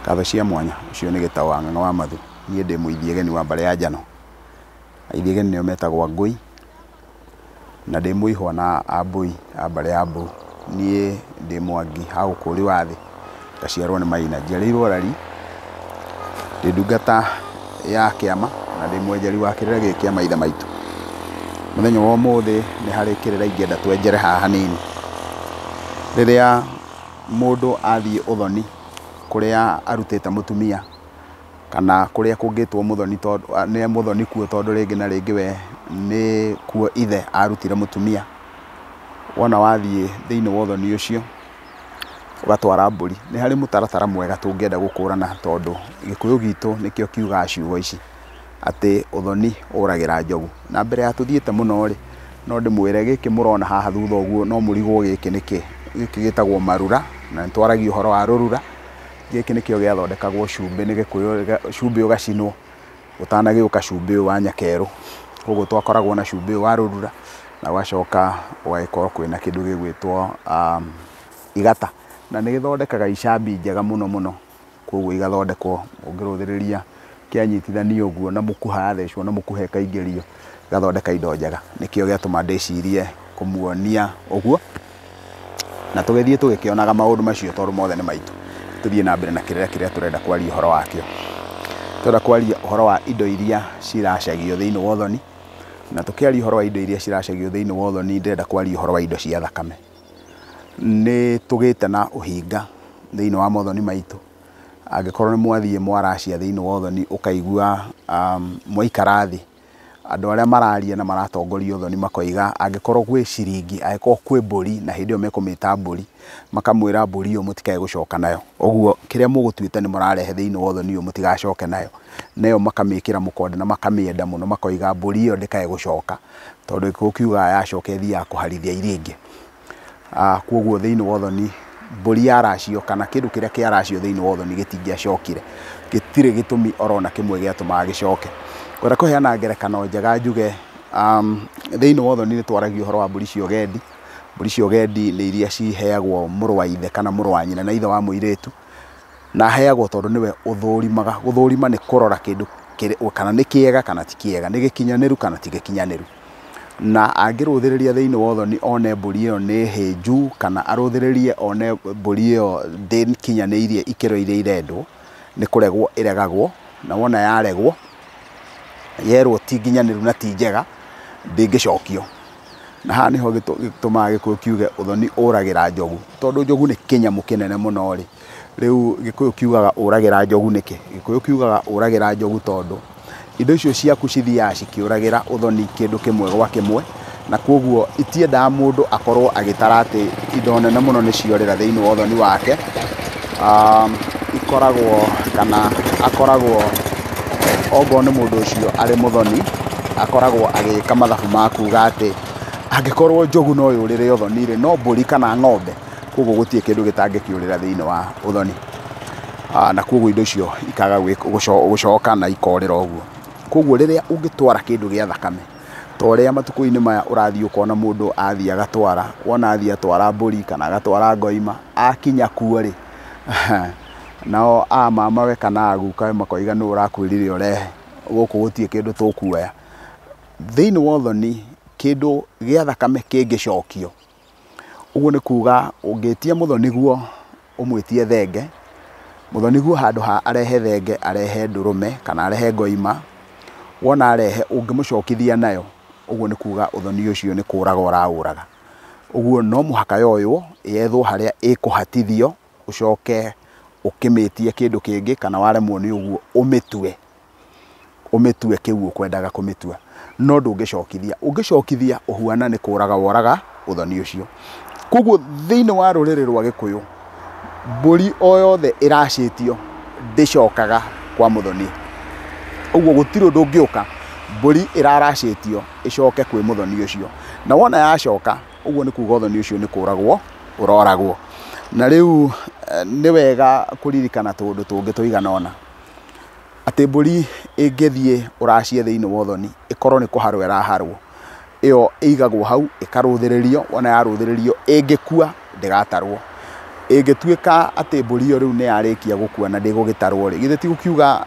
Ngatho cia mwanya ũcio nĩ Gĩtaũ wa Ng'ang'a wa Mathu. Niĩ ndĩ mũithiegeni wa mbarĩ ya Njano. Aithiegeni nĩo metagwo Angũi, na ndĩ mũihwa na Ambũi a mbarĩ ya Mbũu. Niĩ ndĩ Mwangi ha ũkũri wa thĩ, ngaciarwo nĩ Maina. Njiarĩirwo Rari, ndĩ ndungata ya kĩama na ndĩ mwenjeri wa kĩrĩra gĩkĩ kĩa maithe maitũ. Mũthenya wa ũmũthĩ nĩ harĩ kĩrĩra ingĩenda twenjere haha hanini. Rĩrĩa mũndũ athiĩ ũthoni kũrĩa arutĩte mũtumia kana kũrĩa kũngĩtwo mũthoni tondũ nĩ mũthoni kuo tondũ rĩngĩ na rĩngĩ we nĩ kuo ithe arutire mũtumia. Wona wathiĩ thĩinĩ wa ũthoni ũcio ũgatwara mbũri, nĩ harĩ mũtaratara mwega tũngĩenda gũkũrana tondũ Gĩkũyũ gitũ nĩkĩo kiugaga ciugo ici atĩ ũthoni ũragĩra njogu. Na mbere ya tũthiĩte mũno rĩ, no ndĩmwĩre gĩkĩ mũrona haha thutha ũguo no mũrigwo gĩkĩ nĩkĩ. Gĩkĩ gĩtagwo marura na nĩtwaragia ũhoro wa rũrura. Gĩkĩ nĩkĩo gĩathondekagwo cumbĩ nĩ Gĩkũyũ, cumbĩ ũgacinwo ũtanagĩũka cumbĩ ũyũ wa nyakerũ. Koguo twakoragwo na cumbĩ ũyũ wa rũrura na ũgacoka ũgagĩkorwo kwĩna kĩndũ gĩgwĩtwo igata. Na nĩ gĩthondekaga icambi njega mũno mũno, koguo igathondekwo ũngĩrũthĩrĩria kĩanyitithanio ũguo na mũkuha yathecwo na mũkuha ĩkaingĩrio ĩgathondeka indo njega. Nĩkĩo gĩatũma ndĩcirie kũmuonia ũguo na tũgĩthiĩ tũgĩkĩonaga maũndũ macio tondũ mothe nĩ maitũ. Tũthiĩ na mbere na kĩrĩra kĩrĩa tũrenda kwaria ũhoro wakĩo. Tũrenda kwaria ũhoro wa indo iria ciracagio thĩinĩ wa ũthoni, na tũkĩaria ũhoro wa indo iria ciracagio thĩinĩ wa ũthoni ndĩrenda kwaria ũhoro wa indo cia thakame. Nĩ tũgĩte na ũhinga thĩinĩ wa mothoni maitũ. Angĩkorwo nĩ mwathiĩ mwaracia thĩinĩ wa ũthoni ũkaigua mwaikara thĩ andũ arĩa mararia na maratongoria ũthoni makoiga angĩkorwo gwĩ ciringi, angĩkorwo kwĩ mbũri na hĩndĩ ĩyo mekũmĩta mbũri, makamwĩra mbũri ĩyo mũtikae gũcoka nayo. Ũguo kĩrĩa mũgũtuĩte nĩ mũrarehe thĩinĩ wa ũthoni ũyũ mũtigacoke nayo. Nayo makamĩkĩra mũkonde na makamĩenda mũno makoiga mbũri ĩyo ndĩkae gũcoka tondũ Gĩkũyũ kiugaga yacoka ĩthiaga kũharithia iria ingĩ. Koguo thĩinĩ wa ũthoni mbũri yaracio kana kĩndũ kĩrĩa kĩaracio thĩinĩ wa ũthoni gĩtingĩacokire. Gĩtirĩ gĩtũmi orona kĩmwe gĩatũmaga gĩcoke. Ngwenda kũheana ngerekano njega njuge thĩinĩ wa ũthoni nĩ twaragia ũhoro wa mbũri cia ũgendi. Mbũri cia ũgendi nĩ iria ciheagwo mũrũ wa ithe kana mũrũ wa nyina na ithe wa mũirĩtu, na aheagwo tondũ nĩwe ũthũrimaga. Gũthũrima nĩ kũrora kĩndũ kana nĩ kĩega kana ti kĩega, nĩ gĩkinyanĩru kana ti gĩkinyanĩru. Na angĩrũthĩrĩria thĩinĩ wa ũthoni one mbũri ĩyo nĩ hĩnju kana arũthĩrĩrie one mbũri ĩyo ndĩkinyanĩirie ikĩro iria irendwo, nĩ kũregwo ĩregagwo, na wona yaregwo yerwo ti nginyanĩru na ti njega ndĩngĩcokio. Na haha nĩho gĩtũmaga Gĩkũyũ kiuge ũthoni ũragĩra njogu, tondũ njogu nĩ kĩnyamũ kĩnene mũno rĩ. Rĩu Gĩkũyũ kiugaga ũragĩra njogu nĩkĩ? Gĩkũyũ kiugaga ũragĩra njogu tondũ indo icio ciaku cithiaga cikĩũragĩra ũthoni kĩndũ kĩmwe gwa kĩmwe, na koguo itiendaga mũndũ akorwo agĩtara atĩ indo nene mũno nĩ ciorĩra thĩinĩ wa ũthoni wake. Ikoragwo kana akoragwo ongorwo nĩ mũndũ ũcio arĩ mũthoni, akoragwo agĩka mathabu ma kuga atĩ angĩkorwo njogu no yũrĩre ũthoni rĩ, no mbũri kana ng'ombe, koguo gũtirĩ kĩndũ gĩtangĩkĩũrĩra thĩinĩ wa ũthoni. Na koguo indo icio ikaga gũcoka na ikorĩra ũguo. Koguo rĩrĩa ũngĩtwara kĩndũ gĩa thakame ta ũrĩa matukũ-inĩ maya ũrathiĩ ũkona mũndũ athiĩ agatwara, wona athiĩ atwara mbũri kana agatwara ngoima, akinya kuo rĩ, nao a mamawe kana a gukawe makoiga nũ ũrakwĩrire ũrehe, gũkũ gũtirĩ kĩndũ tũkuoya. Thĩinĩ wa ũthoni kĩndũ gĩa thakame kĩngĩcokio, ũguo nĩ kuga ũngĩtia mũthoni guo ũmwĩtie thenge, mũthoni guo handũ ha arehe thenge arehe ndũrũme kana arehe ngoima, wona arehe ũngĩmũcokithia nayo, ũguo nĩ kuga ũthoni ũcio nĩ kũraga ũraũraga. Ũguo no mũhaka yoywo yethwo harĩa ĩkũhatithio, ũcoke ũkĩmĩtie kĩndũ kĩngĩ, kana waremwo nĩ ũguo ũmĩtue, ũmĩtue kĩu ũkwendaga kũmĩtua, no ndũngĩcokithia. Ũngĩcokithia ũhuana nĩ kũraga woraga ũthoni ũcio. Koguo thĩinĩ wa rũrĩrĩ rwa Gĩkũyũ mbũri o yothe ĩracĩtio ndĩcokaga kwa mũthoni. Ũguo gũtirĩ ũndũ ũngĩũka mbũri ĩraracĩtio ĩcoke kwĩ mũthoni ũcio, na wona yacoka ũguo nĩ kuga ũthoni ũcio nĩ kũragwo ũroragwo. Na rĩu nĩ wega kũririkana tũũndũ tũngĩ tũigana ũna atĩ mbũri ĩngĩthiĩ ũracie thĩinĩ wa ũthoni ĩkorwo nĩ kũharwo ĩraharwo, ĩyo ĩigagwo hau ĩkarũthĩrĩrio, wona yarũthĩrĩrio ĩngĩkua ndĩgatarwo. Ĩngĩtuĩka atĩ mbũri ĩyo rĩu nĩ yarĩkia gũkua na ndĩgũgĩtarwo rĩ, githĩ ti gũkiuga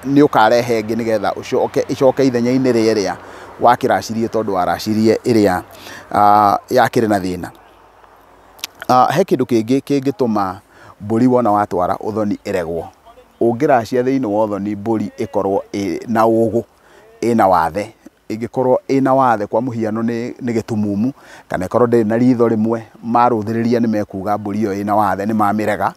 nĩ ũkarehe ĩngĩ nĩgetha ũcoke ĩcoke ithenya-inĩ rĩrĩa wakĩracirie, tondũ waracirie ĩrĩa yakĩrĩ na thĩna. He kĩndũ kĩngĩ kĩngĩtũma mbũri wona watwara ũthoni ĩregwo. Ũngĩracia thĩinĩ wa ũthoni mbũri ĩkorwo ĩna ũgũ, ĩna wathe, ĩngĩkorwo ĩna wathe kwa mũhiano nĩ gĩtumumu, kana ĩkorwo ndĩrĩ na ritho rĩmwe, marũthĩrĩria nĩ mekuga mbũri ĩyo ĩna wathe, nĩ mamĩrega.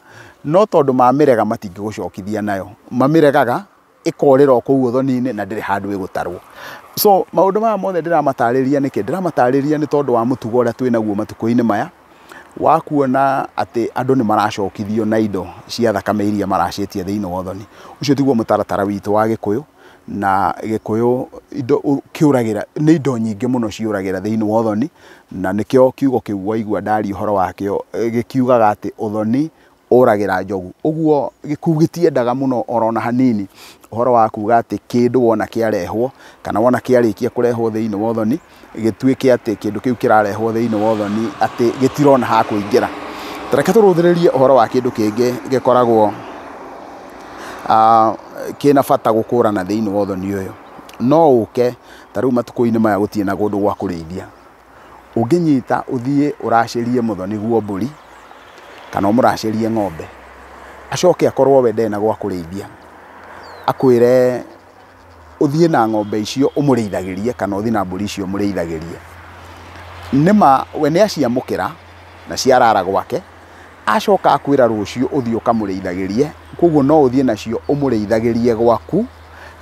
No tondũ mamĩrega matingĩgũcokithia nayo, mamĩregaga ĩkorĩra o kũu ũthoni-inĩ na ndĩrĩ handũ ĩgũtarwo. So maũndũ maya mothe ndĩramatarĩria nĩkĩ? Ndĩramatarĩria nĩ tondũ wa mũtugo ũrĩa twĩnaguo matukũ-inĩ maya, wa kuona atĩ andũ nĩ maracokithio na indo cia thakame iria maracĩtie thĩinĩ wa ũthoni. Ũcio tiguo mũtaratara witũ wa Gĩkũyũ, na Gĩkũyũ indo kĩũragĩra nĩ indo nyingĩ mũno ciũragĩra thĩinĩ wa ũthoni, na nĩkĩo kiugo kĩu waigua ndaria ũhoro wakĩo gĩkiugaga atĩ ũthoni ũragĩra njogu. Ũguo gĩkũyũ gĩtiendaga mũno orona hanini ũhoro wa kuga atĩ kĩndũ wona kĩarehwo kana wona kĩarĩkia kũrehwo thĩinĩ wa ũthoni, gĩtuĩke atĩ kĩndũ kĩu kĩrarehwo thĩinĩ wa ũthoni atĩ gĩtirona ha kũingĩra. Ta reke tũrũthĩrĩrie ũhoro wa kĩndũ kĩngĩ gĩkoragwo kĩna bata gũkũrana thĩinĩ wa ũthoni ũyũ. No ũke ta rĩu matukũ-inĩ maya gũtirĩ na kũndũ gwa kũrĩithia. Ũngĩnyita ũthiĩ ũracĩrie mũthoni guo mbũri kana ũmũracĩrie ng'ombe, acoke akorwo we ndarĩ na gwa kũrĩithia, akwĩre ũthiĩ na ng'ombe icio ũmũrĩithagĩrie kana ũthiĩ na mbũri icio ũmũrĩithagĩrie. Nĩma we nĩ aciamũkĩra na ciarara gwake, acoka akwĩra rũciũ ũthiĩ ũkamũrĩithagĩrie, koguo no ũthiĩ nacio ũmũrĩithagĩrie gwaku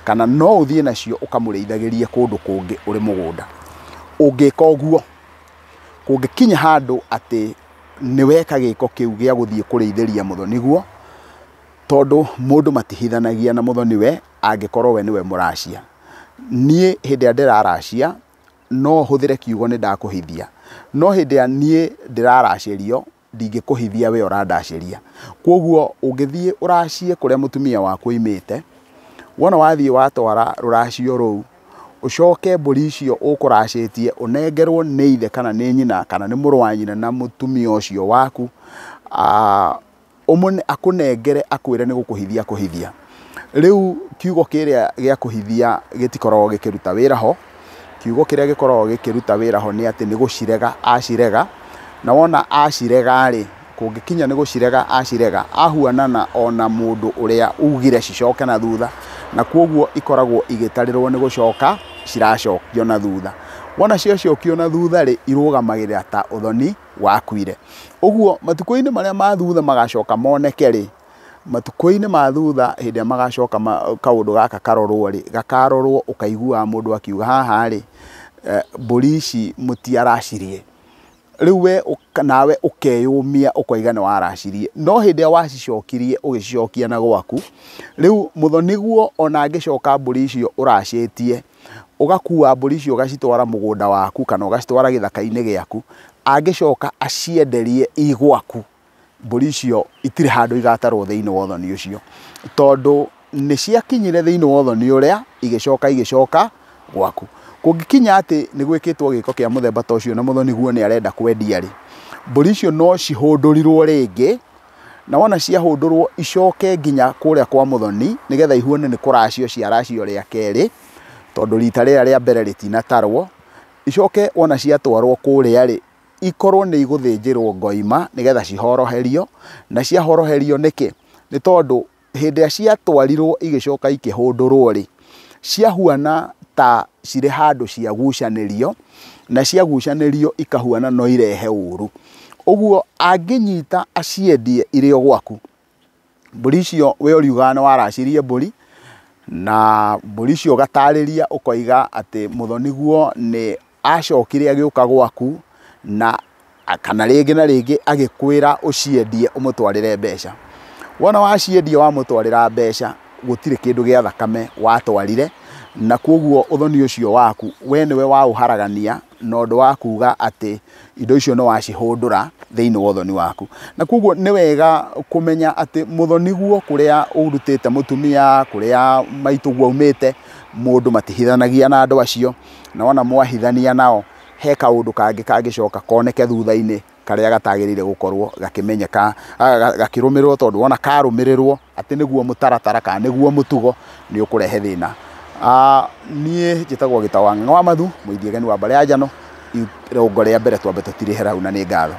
kana no ũthiĩ nacio ũkamũrĩithagĩrie kũndũ kũngĩ ũrĩ mũgũnda. Ũngĩka ũguo, kũngĩkinya handũ atĩ nĩ weka gĩko kĩu gĩa gũthiĩ kũrĩithĩria mũthoni guo, tondũ mũndũ matihithanagia na mũthoni we angĩkorwo we nĩwe mũracia. Niĩ hĩndĩ ĩrĩa ndĩraracia no hũthĩre kiugo nĩ ndakũhithia, no hĩndĩ ĩrĩa niĩ ndĩraracĩrio ndingĩkũhithia we ũrandacĩria. Koguo ũngĩthiĩ ũracie kũrĩa mũtumia waku oimĩte, wona wathiĩ watwara rũracio rũu, ũcoke mbũri icio ũkũracĩtie ũnengerwo nĩ ithe kana nĩ nyina kana nĩ mũrũ wa nyina na mũtumia ũcio waku, akũnengere akwĩre nĩ gũkũhithia kũhithia. Rĩu kiugo kĩrĩa gĩa kũhithia gĩtikoragwo gĩkĩruta wĩra ho. Kiugo kĩrĩa gĩkoragwo gĩkĩruta wĩra ho nĩ atĩ nĩ gũcirega acirega, na wona acirega rĩ, kũngĩkinya nĩ gũcirega acirega, ahuanana ona mũndũ ũrĩa ugire cicoke na thutha, na koguo ikoragwo igĩtarĩrwo nĩ gũcoka ciracokio na thutha. Wona ciacokio na thutha rĩ, irũgamagĩrĩra ta ũthoni wakuire. Ũguo matukũ-inĩ marĩa ma thutha magacoka moneke rĩ, matukũ-inĩ ma thutha hĩndĩ ĩrĩa magacoka kaũndũ gaka karorwo rĩ, gakarorwo ũkaiguaga mũndũ akiuga haha rĩ, mbũri ici mũtiaracirie. Rĩu we nawe ũkeyũmia ũkoiga nĩ waracirie, no hĩndĩ ĩrĩa wacicokirie ũgĩcicokia na gwaku, rĩu mũthoni guo ona angĩcoka mbũri icio ũracĩtie, ũgakua mbũri icio ũgacitwara mũgũnda waku kana ũgacitwara gĩthaka-inĩ gĩaku, angĩcoka acienderie i gwaku, mbũri icio itirĩ handũ igatarwo thĩinĩ wa ũthoni ũcio, tondũ nĩ ciakinyire thĩinĩ wa ũthoni ũrĩa igĩcoka igĩcoka gwaku. Kũngĩkinya atĩ nĩ gwĩkĩtwo gĩko kĩa mũthemba ta ũcio na mũthoni guo nĩ arenda kwendia rĩ, mbũri icio no cihũndũrirwo rĩngĩ, na wona ciahũndũrwo icoke nginya kũrĩa kwa mũthoni nĩgetha ihuane nĩ kũracio ciaracio rĩa kerĩ, tondũ rita rĩrĩa rĩa mbere rĩtinatarwo. Icoke wona ciatwarwo kũrĩa rĩ, ikorwo nĩ igũthĩnjĩrwo ngoima nĩgetha cihoroherio. Na ciahoroherio nĩkĩ? Nĩ tondũ hĩndĩ ĩrĩa ciatwarirwo igĩcoka ikĩhũndũrwo rĩ, ciahuana ta cirĩ handũ ciagucanĩrio, na ciagucanĩrio ikahuana no irehe ũru. Ũguo angĩnyita aciendie irĩ o gwaku, mbũri icio we ũriugaga nĩ waracirie mbũri, na mbũri icio ũgatarĩria ũkoiga atĩ mũthoni guo nĩ acokire agĩũka gwaku, na kana rĩngĩ na rĩngĩ agĩkwĩra ũciendie ũmũtwarĩre mbeca. Wona waciendia wamũtwarĩra mbeca, gũtirĩ kĩndũ gĩa thakame watwarire, na koguo ũthoni ũcio waku we nĩwe waũharagania na ũndũ wa kuga atĩ indo icio nĩ wacihũndũra thĩinĩ wa ũthoni waku. Na koguo nĩ wega kũmenya atĩ mũthoni guo kũrĩa ũrutĩte mũtumia, kũrĩa maitũguo aumĩte, mũndũ matihithanagia na andũ acio, na wona mwahithania nao, he kaũndũ kangĩ kangĩcoka koneke thutha-inĩ Karĩa gatagĩrĩire gũkorwo gakĩmenyeka, gakĩrũmĩrĩrwo, tondũ wona karũmĩrĩrwo atĩ nĩguo mũtaratara kana nĩguo mũtugo, nĩ ũkũrehe thĩna. Niĩ njĩtagwo Gĩtaũ wa Ng'ang'a wa Mathu, mũithiegeni wa mbarĩ ya Njano. Irũngo rĩa mbere twambe tũtirĩhe hau, na nĩ ngatho.